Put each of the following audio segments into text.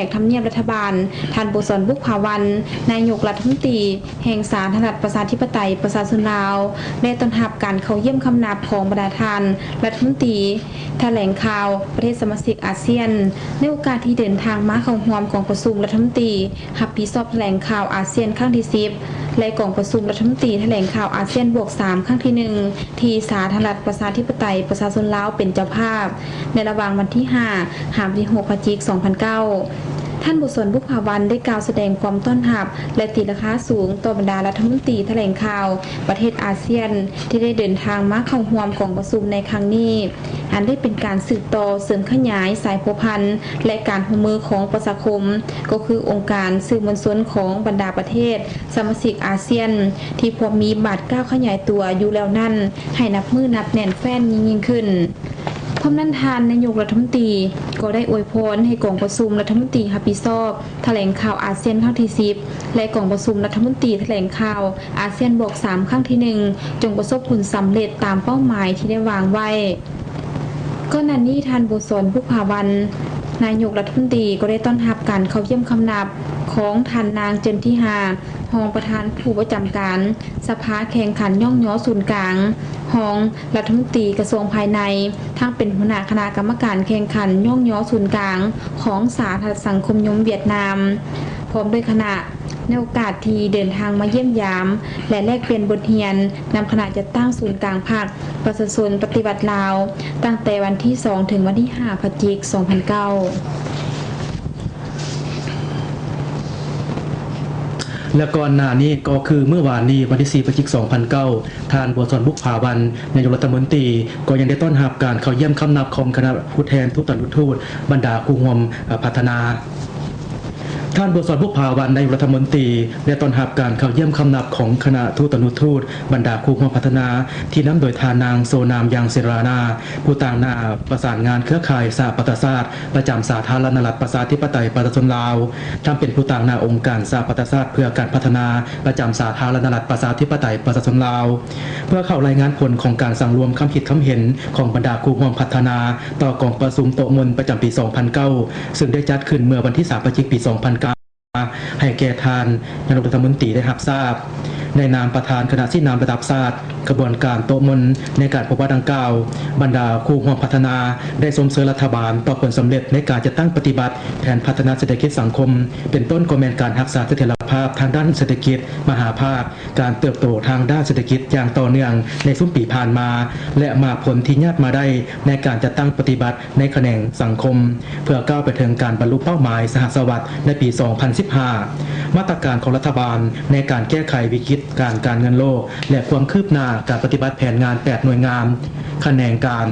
ກທຳນຽບລັດຖະບານ, ທ່ານ ບົວສອນ ບຸບຜາວັນ ນາຍົກລັດຖະມົນຕີແຫ່ງສາທາລະນະລັດ ປະຊາທິປະໄຕ ປະຊາຊົນລາວ ໄດ້ຕ້ອນຮັບການເຂົ້າຢ້ຽມຄຳນັບຂອງບັນດາທ່ານລັດຖະມົນຕີຖະແຫຼງຂ່າວປະເທດສະມາຊິກອາຊຽນ ໃນໂອກາດທີ່ເດີນທາງມາເຂົ້າຮ່ວມກອງປະຊຸມລັດຖະມົນຕີຮັບຜິດຊອບຖະແຫຼງຂ່າວອາຊຽນຄັ້ງທີສິບ ແລະ ກອງປະຊຸມລັດຖະມົນຕີຖະແຫຼງຂ່າວອາຊຽນບວກສາມຄັ້ງທີໜຶ່ງ ທີ່ສາທາລະນະລັດປະຊາທິປະໄຕປະຊາຊົນລາວເປັນເຈົ້າພາບ ໃນລະຫວ່າງວັນທີຫ້າ ຫາວັນທີຫົກ ພະຈິກ ສອງພັນເກົ້າ. ທ່ານ ບົວສອນ ບຸບຜາວັນ ໄດ້ກ່າວສະແດງຄວາມຕ້ອນຮັບ ແລະ ຕີລາຄາສູງຕໍ່ບັນດາລັດຖະມົນຕີຖະແຫຼງຂ່າວປະເທດອາຊຽນ ທີ່ໄດ້ເດີນທາງມາເຂົ້າຮ່ວມກອງປະຊຸມໃນຄັ້ງນີ້, ອັນໄດ້ເປັນການສືບຕໍ່ເສີມຂະຫຍາຍສາຍພົວພັນ ແລະ ການຮ່ວມມືຂອງປະຊາຄົມ, ກໍຄືອົງການສື່ມວນຊົນຂອງບັນດາປະເທດສະມາຊິກອາຊຽນ ທີ່ພວມມີບາດກ້າວຂະຫຍາຍຕົວຢູ່ແລ້ວນັ້ນ ໃຫ້ນັບມື້ນັບແໜ້ນແຟ້ນຍິ່ງໆຂຶ້ນ. ພ້ອມນັ້ນ, ທ່ານນາຍົກລັດຖະມົນຕີກໍໄດ້ອວຍພອນໃຫ້ກອງປະຊຸມລັດຖະມົນຕີຮັບຜິດຊອບຖະແຫຼງຂ່າວອາຊຽນຄັ້ງທີສິບ ແລະ ກອງປະຊຸມລັດຖະມົນຕີຖະແຫຼງຂ່າວອາຊຽນບວກສາມຄັ້ງທີໜຶ່ງ ຈົ່ງປະສົບຜົນສຳເລັດຕາມເປົ້າໝາຍທີ່ໄດ້ວາງໄວ້. ກ່ອນໜ້ານີ້, ທ່ານ ບົວສອນ ບຸບຜາວັນ ນາຍົກລັດຖະມົນຕີ ກໍໄດ້ຕ້ອນຮັບການເຂົ້າຢ້ຽມຄຳນັບຂອງທ່ານນາງ ເຈີນທິຮາ ຮອງປະທານຜູ້ປະຈຳການສະພາແຂ່ງຂັນຍ້ອງຍໍສູນກາງ, ຮອງລັດຖະມົນຕີກະຊວງພາຍໃນ, ທັງເປັນຫົວໜ້າຄະນະກຳມະການແຂ່ງຂັນຍ້ອງຍໍສູນກາງຂອງສາທາລະນະລັດສັງຄົມນິຍົມຫວຽດນາມ ພ້ອມດ້ວຍຄະນະ ໃນໂອກາດທີ່ເດີນທາງມາຢ້ຽມຢາມ ແລະ ແລກປ່ຽນບົດຮຽນນຳຄະນະຈັດຕັ້ງສູນກາງພັກປະຊາຊົນປະຕິວັດລາວ ຕັ້ງແຕ່ວັນທີສອງ ເຖິງວັນທີຫ້າ ພະຈິກ ສອງພັນເກົ້າ. ແລະ ກ່ອນໜ້ານີ້ກໍຄືມື້ວານນີ້ ວັນທີສີ່ ພະຈິກ ສອງພັນເກົ້າ, ທ່ານ ບົວສອນ ບຸບຜາວັນ ນາຍົກລັດຖະມົນຕີ ກໍຍັງໄດ້ຕ້ອນຮັບການເຂົ້າຢ້ຽມຄຳນັບຂອງຄະນະຜູ້ແທນທູຕະນຸທູດບັນດາຄູ່ຮ່ວມ ອາ ພັດທະນາ. ທ່ານ ບົວສອນ ບຸບຜາວັນ ນາຍົກລັດຖະມົນຕີ ໄດ້ຕ້ອນຮັບການເຂົ້າຢ້ຽມຄຳນັບຂອງຄະນະທູຕະນຸທູດບັນດາຄູ່ຮ່ວມພັດທະນາ ທີ່ນຳໂດຍທ່ານນາງ ໂຊນາມ ຍັງ ເຊນຣານາ ຜູ້ຕາງໜ້າປະສານງານເຄືອຂ່າຍສະຫະປະຊາຊາດ ປະຈຳສາທາລະນະລັດປະຊາທິປະໄຕປະຊາຊົນລາວ, ທ່ານເປັນຜູ້ຕາງໜ້າອົງການສະຫະປະຊາຊາດເພື່ອການພັດທະນາ ປະຈຳສາທາລະນະລັດປະຊາທິປະໄຕປະຊາຊົນລາວ ເພື່ອເຂົ້າລາຍງານຜົນຂອງການສັງລວມຄຳຄິດຄຳເຫັນຂອງບັນດາຄູ່ຮ່ວມພັດທະນາ ຕໍ່ກອງປະຊຸມໂຕະມົນປະຈຳປີສອງພັນເກົ້າ ຊຶ່ງໄດ້ຈັດຂຶ້ນເມື່ອວັນທີສາມ ພະຈິກ ປີສອງພັນເກົ້າ ໃຫ້ແກ່ທ່ານນາຍົກລັດຖະມົນຕີໄດ້ຮັບຊາບ. ໃນນາມປະທານຄະນະຊີ້ນຳລະດັບຊາດ ຂະບວນການໂຕະມົນໃນການພົບປະດັ່ງກ່າວ, ບັນດາຄູ່ຮ່ວມພັດທະນາໄດ້ຊົມເຊີຍລັດຖະບານຕໍ່ຜົນສຳເລັດໃນການຈັດຕັ້ງປະຕິບັດແຜນພັດທະນາເສດຖະກິດສັງຄົມ, ເປັນຕົ້ນກໍແມ່ນການຮັກສາສະຖຽນລະພາບທາງດ້ານເສດຖະກິດມະຫາພາກ, ການເຕີບໂຕທາງດ້ານເສດຖະກິດຢ່າງຕໍ່ເນື່ອງໃນຊຸມປີຜ່ານມາ ແລະ ໝາກຜົນທີ່ຍາດມາໄດ້ໃນການຈັດຕັ້ງປະຕິບັດໃນຂະແໜງສັງຄົມ ເພື່ອກ້າວໄປເຖິງການບັນລຸເປົ້າໝາຍສະຫັດສະຫວັດໃນປີສອງພັນສິບຫ້າ, ມາດຕະການຂອງລັດຖະບານໃນການແກ້ໄຂວິກິດການການເງິນໂລກ ແລະ ຄວາມຄືບໜ້າການປະຕິບັດແຜນງານແປດໜ່ວຍງານຂະແໜງການ.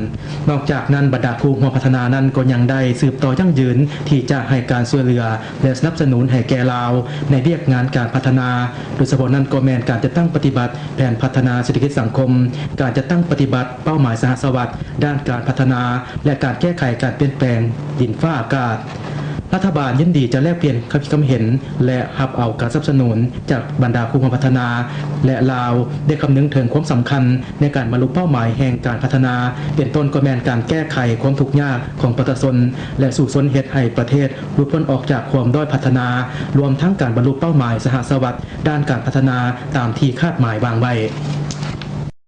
ນອກຈາກນັ້ນ, ບັນດາຄູ່ຮ່ວມພັດທະນານັ້ນກໍຍັງໄດ້ສືບຕໍ່ຢັ້ງຢືນທີ່ຈະໃຫ້ການຊ່ວຍເຫຼືອ ແລະ ສະໜັບສະໜູນໃຫ້ແກ່ລາວໃນວຽກງານການພັດທະນາ, ໂດຍສະເພາະນັ້ນກໍແມ່ນການຈັດຕັ້ງປະຕິບັດແຜນພັດທະນາເສດຖະກິດສັງຄົມ, ການຈັດຕັ້ງປະຕິບັດເປົ້າໝາຍສະຫັດສະຫວັດດ້ານການພັດທະນາ ແລະ ການແກ້ໄຂການປ່ຽນແປງດິນຟ້າອາກາດ. ລັດຖະບານຍິນດີຈະແລກປ່ຽນຄຳຄິດຄຳເຫັນ ແລະ ຮັບເອົາການສະໜັບສະໜູນຈາກບັນດາຄູ່ຮ່ວມພັດທະນາ ແລະ ລາວໄດ້ຄຳນຶງເຖິງຄວາມສຳຄັນໃນການບັນລຸເປົ້າໝາຍແຫ່ງການພັດທະນາ, ເປັນຕົ້ນກໍແມ່ນການແກ້ໄຂຄວາມທຸກຍາກຂອງປະຊາຊົນ ແລະ ສູ້ຊົນເຮັດໃຫ້ປະເທດ ຫຼຸດພົ້ນອອກຈາກຄວາມດ້ອຍພັດທະນາ, ລວມທັງການບັນລຸເປົ້າໝາຍສະຫັດສະຫວັດດ້ານການພັດທະນາຕາມທີ່ຄາດໝາຍວາງໄວ້.